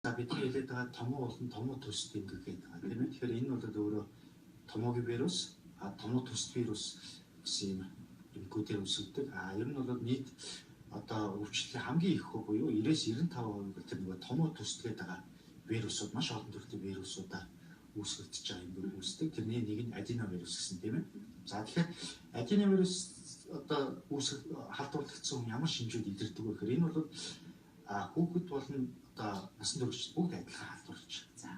За бидний хэлээд байгаа томуу болон томуу төст эмгэг гэдэг байгаа, тийм ээ. Тэгэхээр энэ бол өөрөө томоогийн вирус, томуу төст вирус гэсэн юм эмгэгүүдээр үүсгдэг. Ер нь бол нийт одоо өвчлөлийн хамгийн их буюу 90-95% тэр нөгөө томуу төст гэдэг байгаа вирусууд маш олон төрлийн вирусуудаар үүсгэгдэж байгаа эмгэг үүсдэг. Тэрний нэг нь аденовирус гэсэн, тийм ээ. За тэгэхээр аденовирус одоо үүсгэх халдварлагдсан хүн ямар шинжүүд илэрдэг вэ гэхээр энэ бол хүүхэд болон одоо насан туршид бүгд адилхан халдварлаж. За.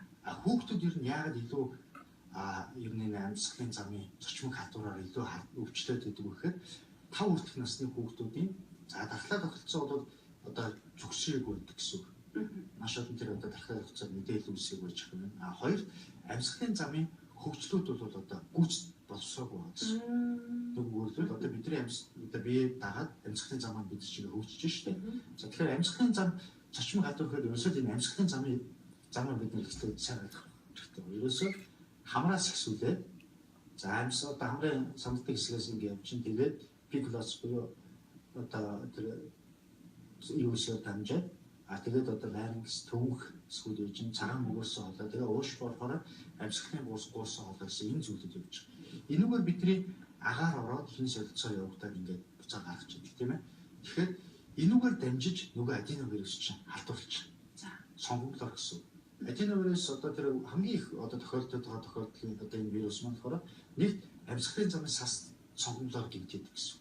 Хүүхдүүд ер нь яагаад илүү ер нь энэ амьсгалын замын зочмог халдвараар илүү өвчлөөд байдаг вэ гэхээр 5 хүртэлх насны хүүхдүүдийн за дархлаа тогтолцоо бол одоо зүгшээг байдаг гэсэн үг. Маш олон тэр одоо дархлаа тогтолцоо мэдээлэл үүсгэх байж байгаа юм. Хоёр, амьсгалын замын хөгжлүүд бол одоо гүйц боловсроогүй байгаа гэсэн. Тэгвэл одоо бидний одоо бие дагаад амьсгалын зам маань бид чигээ хөгжиж штэ. За тэгэхээр амьсгалын зам зочмог халдвар гэхээр ерөөсөө энэ амьсгалын замын замыг бид нэр сайн ойлгох хэрэгтэй. Ерөөсөө хамраас ихсүүлээд за амьс одоо хамрын самддаг хэсгээс ингэ явчин, тэгээд пикулос буюу одоо тэр юусээр дамжаад тэгээд одоо ларинкс төвөнх эсвэл яаж цагаан мөгөөсөн хоолой, тэгээ ууш болохоор амьсгалын гуурсан хоолой гэсэн энэ зүйлүүд явж байгаа. Энүүгээр бидний агаар ороод хин солилцоо явагдаад ингээд буцаа гаргаж идэг, тийм ээ. Тэгэхээр энүүгээр дамжиж нөгөө аденовирус чинь халдварлаж. За. Сонгомлоор гэсэн. Аденовирус одоо тэр хамгийн их одоо тохиолдод байгаа тохиолдлын одоо энэ вирус маань болохоор нэгт амьсгалын замын сас сонгомлоор гэмтээдэг гэсэн.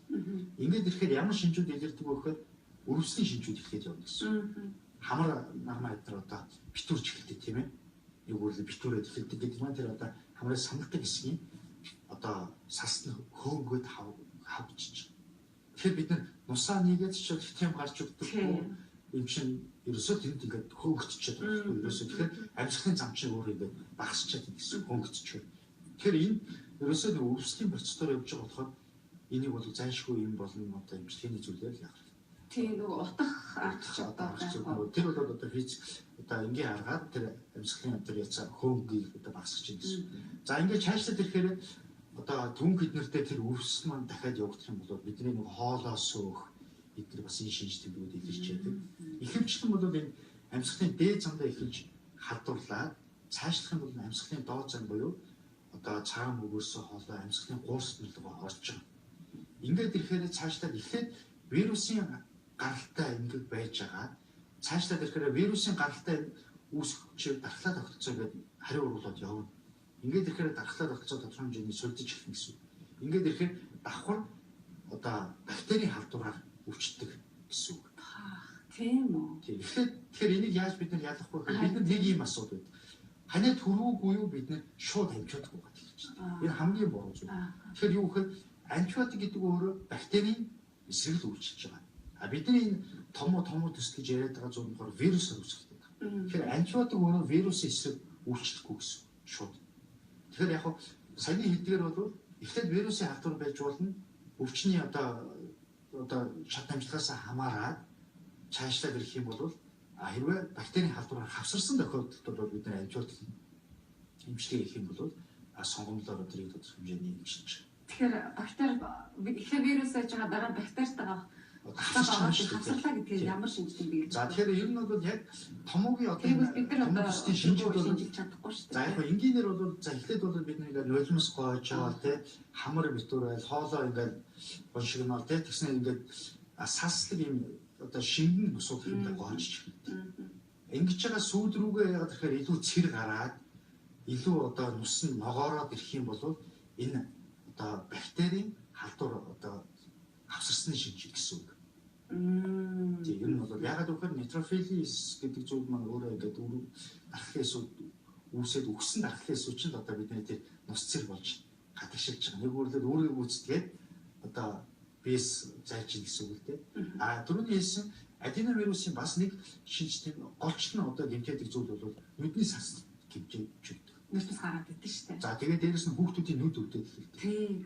Ингээд ирэхээр ямар шинжүүд илэрдэг вэ гэхээр өрөвслийн шинжүүд эхлээд явна гэсэн. Хамар нармаа эдгээр одоо битүүрч эхэлдэг, тийм ээ. Нэг үгээр битүүрээд эхэлдэг гэдэг маань тэр одоо хамрын самлдаг хэсгийн одоо сас нь хөөнгөд хавчиж. Тэгэхээр бид нар нусаа нэгээд ч тийм гарч өгдөг юм чинь ерөөсөө тэнд ингээд хөөгдчихэд байгаа байхгүй ерөөсөө. Тэгэхээр амьсгалын зам чинь өөр ингээд багасчаад байна гэсэн, хөөгдчихэд. Тэгэхээр энэ ерөөсөө нэг өвслийн процедур явж байгаа болохоор энийг бол зайлшгүй юм болно одоо эмчилгээний зүйлээр л яах вэ? Тийм, нөгөө утах аргач одоо тэр бол одоо физик одоо энгийн аргаар тэр амьсгалын тэр яцаа хөөнгийг одоо багасгаж байна гэсэн. За ингээд цаашлаад ирэхээр одоо түнх эднэртэй тэр өвсөл маань дахиад явагдах юм бол бидний нэг хоолоос өөх эдгээр бас энэ шинж тэмдгүүд илэрч яадаг. Ихэвчлэн бол энэ амьсгалын дээд замдаа эхэлж халдварлаад цаашлах юм бол амьсгалын доод зам буюу одоо цагаан мөгөөсөө хоолой амьсгалын гуурс руу орж байгаа. Ингээд ирэхээр цаашлаад эхлээд вирусын гаралтай эмгэг байж байгаа. Цаашлаад ирэхээр вирусын гаралтай үүсгч дархлаа тогтолцоо ингээд хариу ургуулад явна. Ингээд ирэхээр дархлаа тогтолцоо тодорхой хэмжээний сулдаж эхэлнэ гэсэн. Ингээд ирэхээр давхар одоо бактерийн халдвараар өвчтдөг гэсэн үг. Тийм үү. Тийм. Тэгэхээр энийг яаж бид нар ялах вэ гэхээр бид нар нэг ийм асуудал байдаг. Ханиа төрүүгүй юу бид нар шууд антибиотик уугаад эхэлж байна. Энэ хамгийн буруу зүйл. Тэгэхээр юу гэхээр антибиотик гэдэг өөрөө бактерийн эсрэг л үйлчилж байгаа. Бидний энэ томуу төс гэж яриад байгаа зүйл болохоор вирусаар үүсгдэг. Тэгэхээр антибиотик өөрөө вирусын эсрэг үйлчлэхгүй гэсэн шууд. Тэгэхээр яг хав саяны хэлдгээр бол эхлээд вирусын халдвар байж болно. Өвчний одоо шат амжилтаас хамаарат цаашлаад ирэх юм бол хэрвээ бактерийн халдвараар хавсарсан тохиолдолд бол бид нар антибиотик эмчилгээ хийх юм бол сонгомлоор тэрийг тодорхой хэмжээний эмчилж. Тэгэхээр бактери эхлээд вирус байж байгаа, дараа нь бактеритайгаа хавсарлаа гэдгээр ямар шинж тэмдэг? За тэгэхээр ер нь бол яг томоогийн одоо бид нар одоо шинжүүд бол шинжилж чадахгүй шүү дээ. За яг энгийнээр бол за эхлээд бол бид нэг нулимс гоож байгаа тий, хамар битүүр байл, хоолоо ингээд гоншигнол тий, тэгснэ ингээд саслаг юм одоо шингэн бусууд юм гоожж эхэлдэг. Ингэж байгаа сүйд рүүгээ яагаад тэгэхээр илүү цэр гараад илүү одоо нус нь ногоороод ирэх юм бол энэ одоо бактерийн халдвар одоо хавсарсны шинж гэсэн үг. Тийм, ер нь бол яагаад гэвэл нейтрофилис гэдэг зүйл маань өөрөө ингээд дархлын эсүүд үүсээд үхсэн дархлын эсүүд чинь одоо бидний тэр нус цэр болж гадагшилж байгаа. Нэг үгээр өөрийг гүйцэтгээд одоо биес зайж ийн гэсэн үг л дээ. Түрүүний хэлсэн аденовирусын бас нэг шинж тэм голчлон одоо гэмтээдэг зүйл бол нүдний сас гэмтээж өгдөг. Нүднээс гараад идэв шүү дээ. За тэгээд дээрэс нь хүүхдүүдийн нүд өвдөд эхэлдэг.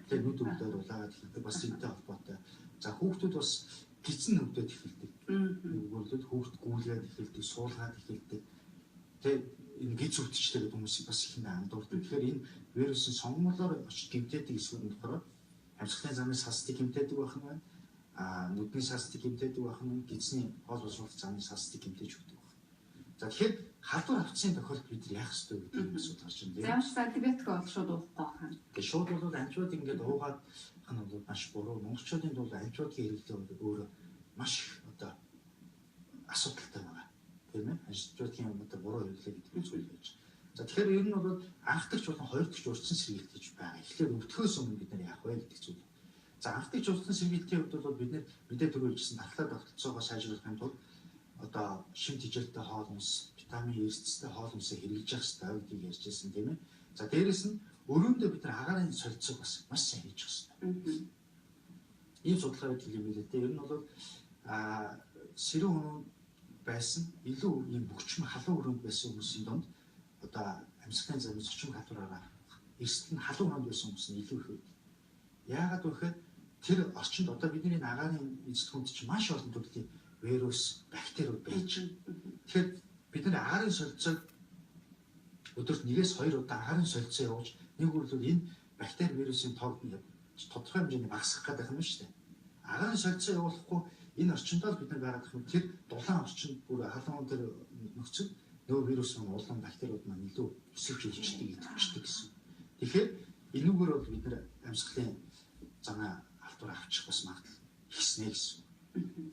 Тэгээд нүд өвдөд улаагаад эхэлдэг. Бас энэтэй холбоотой. За хүүхдүүд бас гидсэн өвдөд эхэлдэг. Нэг хүүхд гүйлгээд эхэлдэг, суулгаад эхэлдэг. Тэгээд энэ гиз өвдөлттэй гэдэг хүмүүсийг бас ихэнд андуурдаг. Тэгэхээр энэ вирусын сонгомлоор очиж гэмтээдэг эсвүүд нь болохоор амьсгалын замын састыг гэмтээдэг байх нь байна. Нүдний састыг гэмтээдэг байх нь, гидсний хоол боловсруулах замын састыг гэмтээж өгдөг байх. За тэгэхээр Халдвар авцсан тохиолдолд бид нар яах ёстой гэдэг юм асуудал гарч ирнэ. Ямар ч антибиотик бол шууд уухгүй байх юм. Тэгээ шууд бол антибиотик ингээд уугаад хан бол маш буруу. Монголчуудын бол антибиотикийн хэрэглээ бол өөрөө маш их одоо асуудалтай байгаа. Тийм ээ? Антибиотикийн одоо буруу хэрэглээ гэдэг зүйл байж. За тэгэхээр ер нь бол анхдагч болон хоёр дахь урьдчилан сэргийлт гэж байгаа. Тэгэхээр өвдөхөөс өмнө бид нар яах вэ гэдэг зүйл. За анхдагч урьдчилан сэргийлтийн хувьд бол бид нэр мэдээ түрүүлжсэн дархлаа тогтолцоогоо сайжруулахын тулд одоо шим тэжээлтэй хоол хүнс, витамин эрсдэстэй хоол хүнсээ хэрэглэж явах хэрэгтэй гэдгийг ярьж байсан тийм ээ. За дээрэс нь өрөөндөө бид нар агаарын солилцоог бас маш сайн хийж явах хэрэгтэй. Ийм судалгаа байдаг юм билээ дээ. Ер нь бол сэрүүн хүн байсан илүү ийм бөгчмөн халуун өрөөнд байсан хүмүүсийн дунд одоо амьсгалын замын зочин халдвараараа эрсдэл нь халуун өрөөнд байсан хүмүүс нь илүү их байдаг. Яагаад вэ гэхээр тэр орчинд одоо бидний агаарын эзэлхүүнд чинь маш олон төрлийн вирус, бактериуд байж. Тэгэхээр бид нар агаарын солилцоог өдөрт 1-2 удаа агаарын солилцоо явуулж нэг үгээр энэ бактери вирусын тоог тодорхой хэмжээний багасгах гэдэг юм шүү дээ. Агаарын солилцоо явуулахгүй энэ орчиндоо бид нар байгаад юм тэр дулаан орчинд бүр халуун тэр нөхцөл нөгөө вирус маань улам бактериуд маань илүү өсөж илчдэг, идэвхждэг гэсэн. Тэгэхээр энүүгээр бол бид нар амьсгалын замаа халдвар авчих бас магадлал ихснэ гэсэн.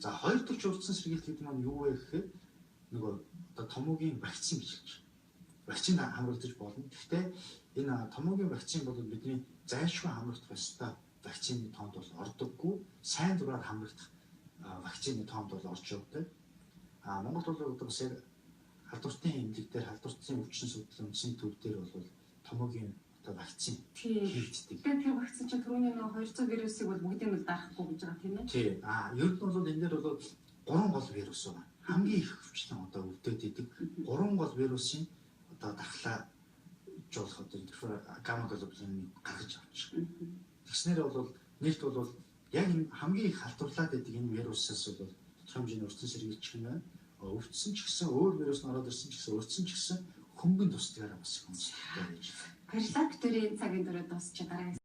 За хоёр дахь урьдчилан сэргийлт гэдэг маань юу вэ гэхээр нөгөө одоо томоогийн вакцин гэж хэлж байна. Вакцин хамрагдаж болно. Гэхдээ энэ томоогийн вакцин бол бидний зайлшгүй хамрагдах ёстой вакцины тоонд бол ордоггүй, сайн дураар хамрагдах вакцины тоонд бол орж явдаг. А Монголд бол одоо бас яг халдвартын эмнэлэг дээр халдвартын өвчин судлалын үндэсний төв дээр бол томоогийн одоо вакцин хийгддэг. Тэгэхээр тэр вакцин чинь түрүүний нөгөө 200 вирусыг бол бүгдийг нь дарахгүй гэж байгаа тийм ээ. Тийм. Ер нь бол энэ дээр бол 3 гол вирус байгаа. Хамгийн их өвчлэн одоо өвдөд идэг 3 гол вирусын одоо дархлаажуулах одоо интерферон гамма глобулиныг гаргаж авчих. Тэгснээр бол нэгт бол яг энэ хамгийн их халдварлаад идэг энэ вирусаас бол тодорхой хэмжээний урьдчилан сэргийлчих юм байна. Өвдсөн ч гэсэн өөр вирус нь ороод ирсэн ч гэсэн өвдсөн ч гэсэн хөнгөн тусдгаараа бас их онцлогтой байж. Баярлалаа. Битүүрийн цагийн дөрөв дуусч дараагийн